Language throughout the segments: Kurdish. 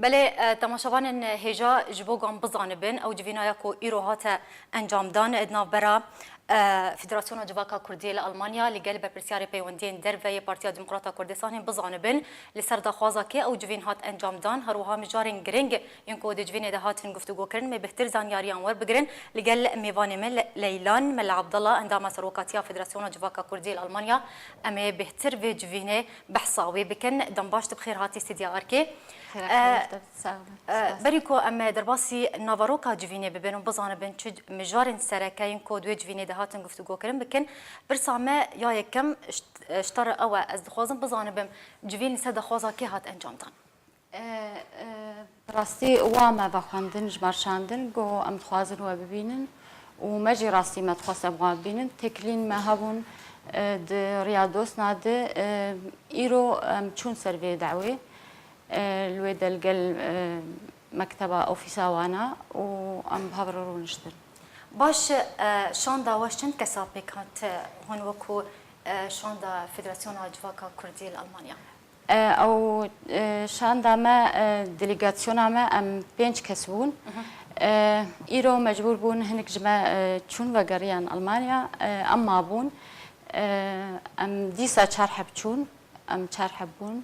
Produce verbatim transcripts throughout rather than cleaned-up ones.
Belê, e, temaşevanên hêja ji bo wan bizanibin, ew civîna ya ku îro hate encamdan di navbera, e, Federasyona Civaka Kurdî li Almanya li gel berpirsiyarê peywendiyên derve yê Partiya Demokrata Kurdistanê bizanibin, li ser daxwaza kê ew civîn hat encamdan, her wiha mijarên giring yên ku di civînê de hatin guftûgokirin, me bêhtir zanyariyan werbigirin, li gel mêvanê me Le-, Leylan Mela Abdallah, endama serokatiya Federasyona Civaka Kurdî li Almanya, em ê bêhtir vê civînê behsa wê bikin. Dem baş, tu bi xêr hatî stûdya Arkê. Xêr E, hatî, sağ olun. E, Spas. Berî ku em derbasî naveroka civînê bibin û bizanibin çi mijarên sereke yên ku di wê civînê de hatin guftûgokirin bikin, pirsa me ya yekem ji, ji te re ew e, ez dixwazim bizanibim civîn li ser daxwaza kê hat encamdan? E, e, bi rastî wa me vexwendin, ji me re şandin, got em dixwazin we bibînin û me jî rastî me dixwest em wan bibînin. Têkiliyên me hebûn, e, di riya dostna de, e, îro em çûn ser vê dawê. E, li wê de li gel, e, mekteba ofîsa wana û em bi hev re rûniştin. Baş, e, şanda we ji çend kesa pêk hat, e, hûn wekû, e, şanda Federasyona Civaka Kurdî li Almanya? E, ew, e, şanda me, e, delegasyona me, em pênc kes bûn. Mhm. E, îro mecbûr bûn hinek ji me, e, çûn vegeriyan Almanya. E, em mabûn. E, em dîsa çar heb çûn. Em çar heb bûn.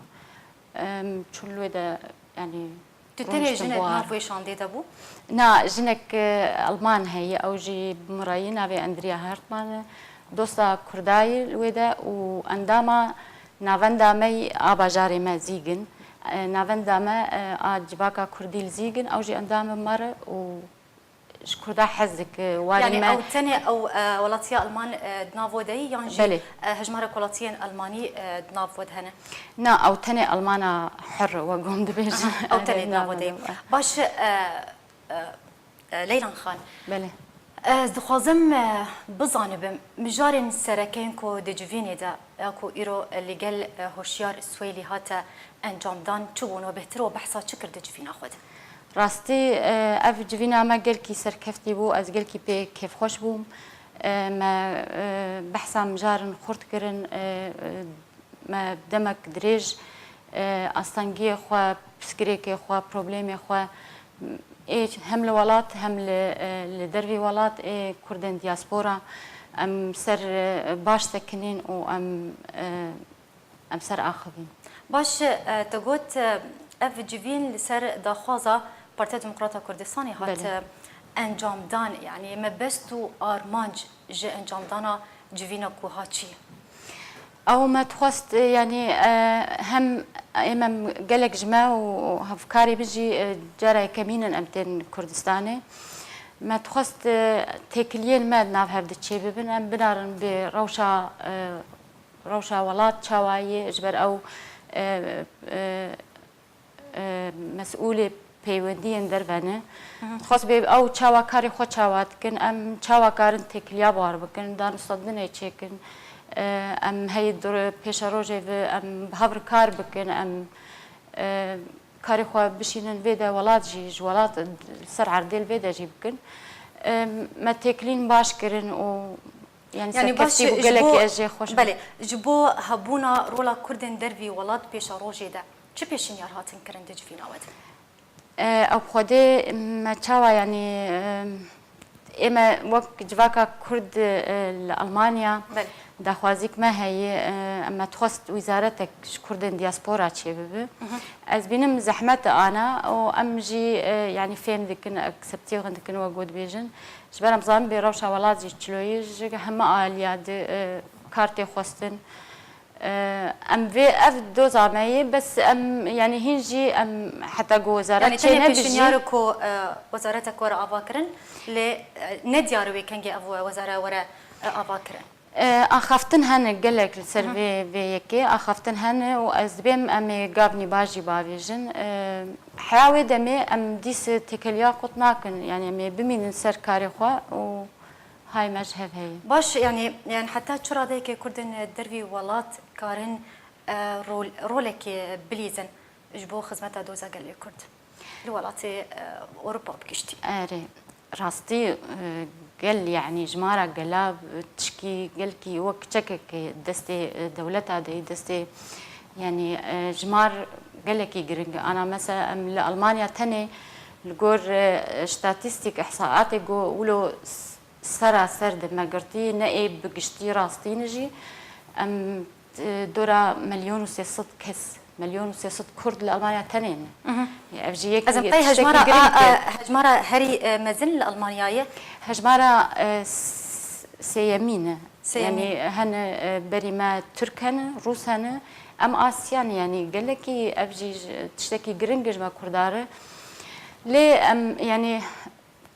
Em çûn li wê de, yanî, Tu tenê rûniştin jinek di nav wê şandê de bû? Na, jinek, e, Alman heye, ew jî bi mirayî navê Andrea Hartmann e. Dosta Kurda ye li wê de û endama navenda me yî a bajarê me Zîgin. E, navenda me, e, a civaka Kurdî li Zîgin, ew jî endamê me re û ji Kurda hez dike, warê Yanî me ew tenê ew, e, welatiya Alman, e, di nav we de ye, yan jî, Belê. e, hejmarek welatiyên Almanî, e, di nav we de hene? Na, ew tenê Almana hur, we gom dibêjin. Aha, ew tenê di nav we de ye. Baş, e, e, e, Leylan Xan. Belê. Ez dixwazim, e, bizanibim, mijarên sereke yên ku di civînê de, ya ku îro, e, li gel, e, Hoşyar Swêlî hate encamdan çi bûn û bêhtir we behsa çi kir di civîna xwe de? Rastî, e, ev civîna me gelkî serkeftî bû, ez gelkî pê kêfxweş bûm. E, me, e, behsa mijarên xurt kirin, e, e, me demek dirêj, e, astengiyê xwe, pirsgirêkê xwe, problemê xwe, ê hem li welat hem li, e, li dervî welat, ê Kurdên diaspora em ser, e, baş sekinîn û em, e, em ser axivîn. Baş, e, te got, e, ev civîn li ser daxwaza Partiya Demokrata Kurdistanê hat, Belê. e, encamdan, yanî mebest û armanc ji encamdana civîna ku hat çi ye? Ew me dixwest, e, yanî, e, hem ê me gelek ji me û hevkarê min jî, e, cara yekemîn in em tên Kurdistanê. Me dixwest, e, têkiliyên me di nav hev de çêbibin, em binarin bi rewşa, e, rewşa welat çawa ye, ji ber ew, e, e, e, mesûlê peywendiyên derve ne. Mhm. Dixwest bê ew çawa karê xwe çawa dikin, em çawa karin têkiliya bi war bikin, danûstandinê çêkin, e, em hey dur pêşerojê ve em bi hev re kar bikin, em, e, karê xwe bişînin vê de welat jî, ji welat ser erdê li vê de jî bikin. E, me têkilîn baş kirin û Yanî Yanî baş serkeftî bû, ji gelekî bo, ez jê xweş bûm. Belê, ji bo hebûna rola Kurdên dervî welat pêşerojê de çi pêşinyar hatin kirin di civîna we de? E, ew xwedê me çawa, yanî, e, ê me wek civaka Kurd, e, li Almanya Belê. daxwazîk me heye, e, me dixwest wîzaretek ji Kurdên diaspora çêbibe. Mhm. Ez bînim zehmet e ana û em jî, e, yanî fêm dikin, akseptî dikin, wek got bêjin. Ji ber em zanin bê rewşa welat jî çilo ye, ji heme aliya di, e, kar tê xwestin. E, em vê ev doza me ye, bes em, yanî hîn jî em heta ku wezaret Yanî çê tenê nebijî. pêşinyar ku, e, wezaretek were ava kirin, lê, e, ne diyar wê kengê ev wezare were, e, ava kirin. E, axaftin hene gelek li ser Hı hı. vê, vê yekê. Axaftin hene û ez dibêm em ê gavnî baş jî bavêjin. E, heya wê demê em dîs têkeliya qut nakin. Yanî em ê bimînin ser karê xwe û hay me ji hev heye. Baş, yanî, yanî heta çi radeyekê Kurdên dervî welat karin, e, rol-, rolekê bilîzin ji bo xizmeta doza gelê Kurd li welatê, e, Ewropa bi giştî? Erê. Rastî, e, gel, yanî jimara gela, e, tişkî gelkî wek çekekê destê, e, dewleta de, destê, yanî, e, jimar gelekî giring e. Ana mesela em li Almanya tenê li gor, e, statîstîk, ihsaatê ku wilo s-, seraser di me girtî, ne ê bi giştî rastî ne jî, em, e, dora milyon û sê sed kes, milyon û sê sed Kurd li Almanya tenê ne. Ev jî yekî Ez em qey tiştekî hejmara giring a, e. a, hejmara herî, e, mezin li Almanya ye? Hejmara, e, s-, sêyemîn e. Sêyemîn. Yanî hene, e, berî me Tirk hene, Rûs hene. Em Asya ne, yanî gelekî ev jî ji, tiştekî giring e ji me Kurda re. Lê em, yanî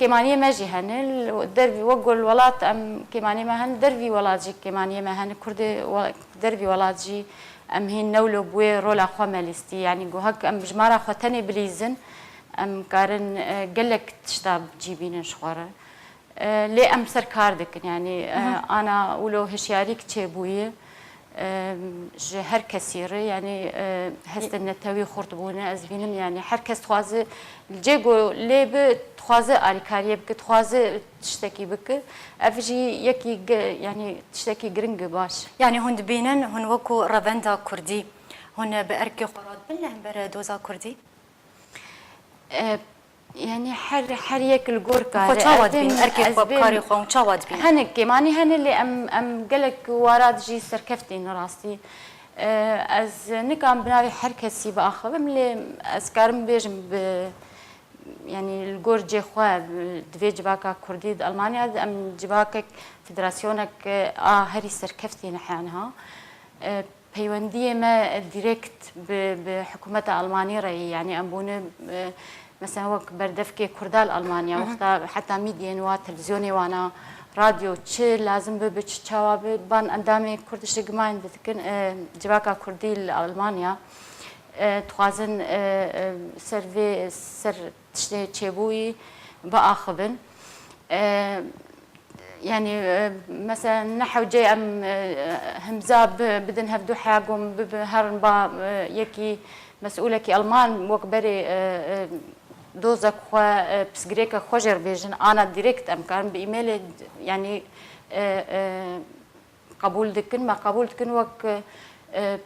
kêmaniyê me jî hene, li dervî, wek ku li welat em kêmaniyê me hene, dervî welat jî kêmaniyê me hene. Kurdê we-, dervî welat jî em hîn newlo bi wê rola xwe me lîstî. Yanî ku hek em jimara xwe tenê bilîzin, em karin, e, gelek tişta cî bînin ji xwe re. E, lê em ser kar dikin, yanî, e, Mhm. ana wilo hişyarîk çêbûye, e, ji her kesî re, yanî, e, hestên netewî xurt bûne, ez dibînim, yanî her kes dixwaze li cê ku lê bi, dixwaze alîkariyê bike, dixwaze tiştekî bike. Ev jî yekî ge-, yanî tiştekî giring e, baş. Yanî hûn dibînin, hûn wekû revenda Kurdî, hûn bi erkê xwe radibin li hember doza Kurdî? E, yanî her, her yek li gor kar e. Xwe çawa dibîn? Erkê xwe, karê xwe hûn çawa dibîn? Hene kêmanî hene, lê em, em gelek wara jî serkeftî ne rastî. E, ez nikan bi navê her kesî biaxivim, lê ez karim bêjim bi, yanî li gor cê xwe, bi, di vê civaka Kurdî di Almanya de em civakek, federasyonek a herî serkeftî ne heniha. E, Peywendiyê me direkt bi, bi hikûmeta Almanî re ye. Yanî em bûne, e, mesela wek berdevkê Kurda li Almanya, Mhm. wexta heta mîdyên wa, televîzyonê wana, radyo, çi lazim bibe, çi çawa be, ban endamê Kurdish Gemeinde dikin, e, civaka Kurdî li Almanya, e, dixwazin, e, e, ser vê, ser tiştê çêbûyî biaxivin. E, Yanî, e, mesela ne hewce em, e, himza bi-, bidin hevdu heya ku em bibe herin ba, e, yekî mesûlekî Alman wek berê, e, e, dozek xwe, e, pisgirêkek xwe jê re bêjin, ana direkt em karin bi emailê, yanî, e, e, qebûl dikin, me qebûl dikin wek, e,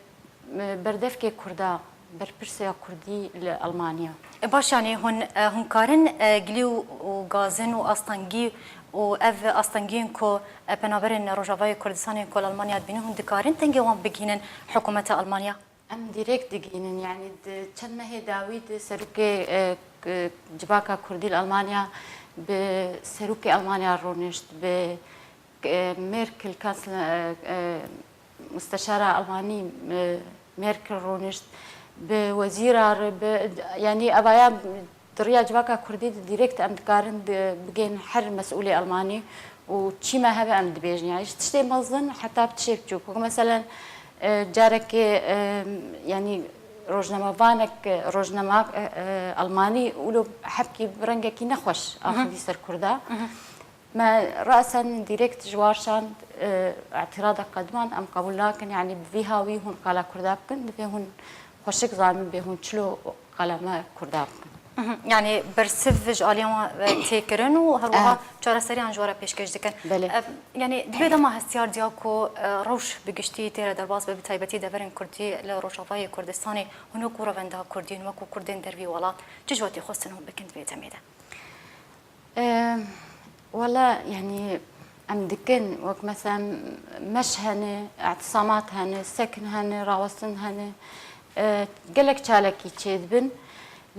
berdevkê Kurda, berpirsê ya Kurdî li Almanya. E, baş, yanî hûn, e, hûn karin, e, gilî û, û gazin û astengî û ev astengiyên ku, e, penaberên Rojavayê Kurdistanê ku li Almanya dibînin, hûn dikarin dengê wan bigihînin hikûmeta Almanya? Em direkt digihînin, yanî di çend mehê dawî de serokê, e, k-, civaka Kurdî li Almanya bi serokê Almanya rûnişt, bi e, Merkel, kansler, e, e, musteşara Almanî, e, Merkel rûnişt, bi wezîra re, bi, yanî evaya di riya civaka Kurdî de direkt em dikarin di, bigên her mesûlê Almanî û çî me hebe em dibêjin. Yanî ji tiştê mezin heta bi tiştê biçûk. Wek meselen, e, carekê, e, yanî rojnamevanek, rojnama, e, e, Almanî wilo hepkî bi rengekî nexweş Hı hı. axivî ser Kurda. Hı hı. Me resen direkt ji war şand, e, îtîrada qediman em qebûl nakin, yanî bi vî hawî hûn qala Kurda bikin, divê hûn xweşik zanibin bê hûn çilo qala me Kurda bikin. Mhm. Yanî bersiv ji aliyê wan ve tê kirin û her wiha Eh. çareseriyan ji we re pêşkêş dikin. Belê. E, yanî di vê dema hestiyar diya ku, e, rewş bi giştî tê re derbas be, bi taybetî deverên Kurdî li Rojavayê Kurdistanê, hûn wekû revenda Kurdî, hûn wekû Kurdên dervî welat, çi ji we tê xwestin hûn bikin di vê demê de? Eee, wela, yanî, em dikin, wek mesela meş hene, îtisamat hene, sekin hene, rawestin hene, eee, gelek çalakî çêdibin.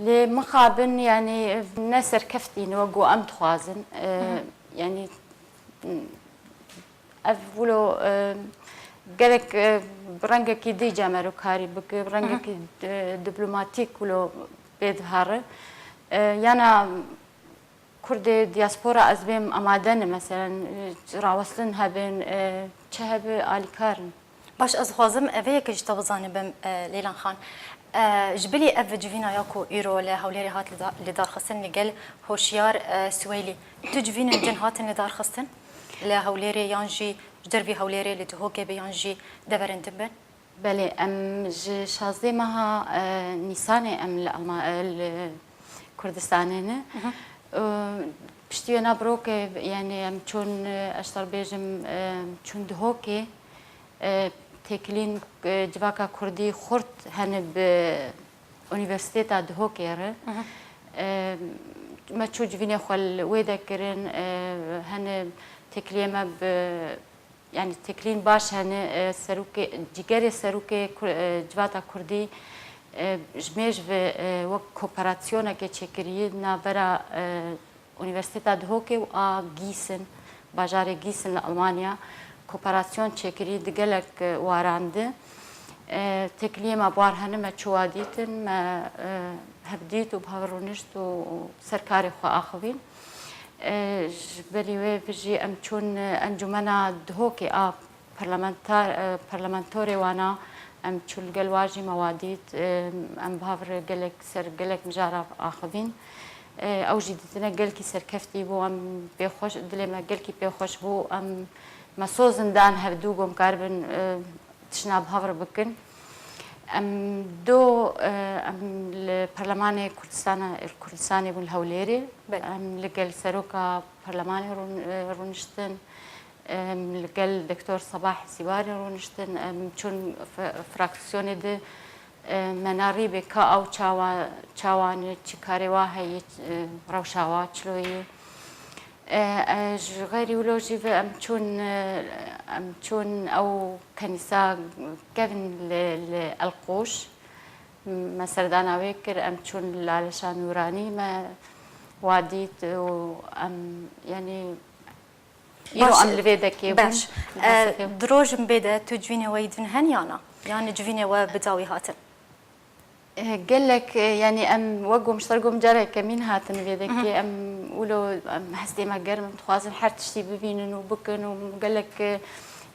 Lê mixabin, yanî, ne serkeftî ne wek ku em dixwazin. Eee, Hı hı. yanî, ev wilo, eee, gelek, eee, bi rengekî dî camerokarî bike, bi Hı hı. rengekî, eee, diplomatîk wilo pê dihare. Eee, yana Kurdê diaspora ez bêm amade ne, meselen, e, rawestin hebin, e, çi hebe alîkar in. Baş, ez dixwazim, e, vê yekê ji te bizanibim, e, Leylan Xan. E, ji bilî ev civîna ya ku îro li Hewlêrê hat lida-, lidarxistin li gel Hoşiyar, e, Siweylî, tu civînên din hatin lidarxistin li Hewlêrê yan jî ji dervî Hewlêrê li Dihokê be yan jî deverên din bin? Belê, em ji şazdeh meha, e, Nîsanê em li Alma-, e, li Kurdistanê ne. Mhm. E, piştî wê na birokê, yanî em çûn, e, ez dibêjim, e, çûn Dihokê, e, têkilîn, e, civaka Kurdî xurt hene bi Unîversîteta Duhokê re. E, me çû civînê xwe li wê de kirin, e, hene têkiliyê me bi, yanî têkiliyên baş hene, e, serokê, cîgerê serokê Kur-, e, civata Kurdî, e, ji mêj ve, e, wek kooperasyonekê çêkirî navbera, e, Unîversîteta Duhokê û a Gîsin, bajarê Gîsin li Almanya, kooperasyon çêkirî di gelek, e, waran de. E, têkiliyê me bi war hene, me çûwa dîtin, me, e, hev dît û bi hev rûnişt û ser karê xwe axivîn. E, ji berî wê vijî em çûn, e, Encûmena Duhokê a parlamentar, e, parlamentorê wana, em çû li gel wa jî me wa dît, e, em bi hev re gelek ser gelek mijara axivîn. E, ew jî dîtine gelkî serkeftî bû, em pê xweş, dilê me gelkî pê xweş bû, em me sozin dan hevdû ku em karibin, e, tiştna bi hev re bikin. Em do, e, em li Perlemanê Kurdistana, Kurdistanê bûn li Hewlêrê. Belê. Em li gel seroka perlemanê rûn-, e, rûniştin. Em li gel Doktor Sebah Sîwarê rûniştin. Em çûn f-, fraksiyonê de, e, me narî bê ka ew çawa, çawa ne, çi karê wa heye, e, rewşa wa çilo ye. E, e, ji xeyrî wilo jî ve em çûn, e, em çûn ew kenîsa kevin li, li Elqûş. Me serdana wê kir, em çûn li Laleşa Nûranî me wa dît û em, yanî, îro Baş, em li vê dekê bûn, baş. Li E, Hesekê bûn. Di rojin bê de tu civînê we yî din hen ya na? Yanî civînê we bi dawî hatin? E, gelek, e, yanî em wek gom ji ser gom cara yekemîn hatin vê dekê. Mhm. Em wilo, em hestê me germ, em dixwazin her tiştî bibînin û bikin û gelek, e,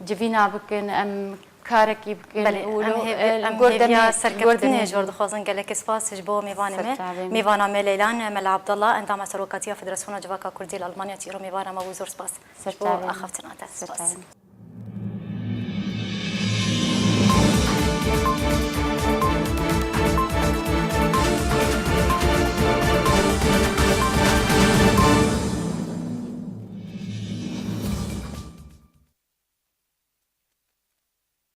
civîna bikin, em karekî bikin. Belê, û em wilo, hêv-, e, em gor hêviya demê, serkeftinê gor demê ji we re dixwazin. Gelekî spas ji bo mêvanê me. Ser çavê me. Mêvana me Leyla ne, Mela Abdullah, endama serokatiya Federasyona Civaka Kurdî li Almanya, çîro mêvana me bû, zor spas. Ser çavê me. Ji bo axaftina te. Ser çavê me. Spas.